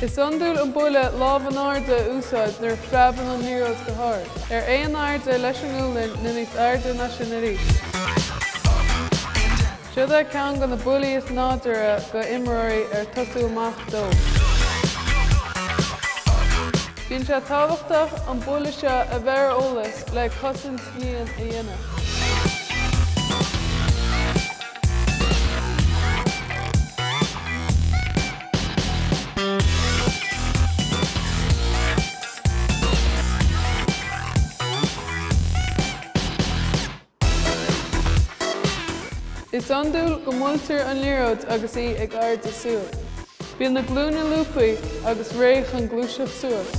Is iondúil an buille lámh in airde a úsáid nuair a phreabann an liathróid go hard, ar aon airde leis an ngualainn nó níos airde ná sin arís. Seod é ceann de na buillí is nádúrtha do imreoirí ar tosú amach dóibh. Bíonn sé tábhachtach an buille seo a bheith ar eolas le cosaint dhian a dhéanamh. Is iondúil go mbuailtear an liathróid agus í ag airde súl. Bíonn na glúine lúbtha agus réidh chun gluaiseacht suas.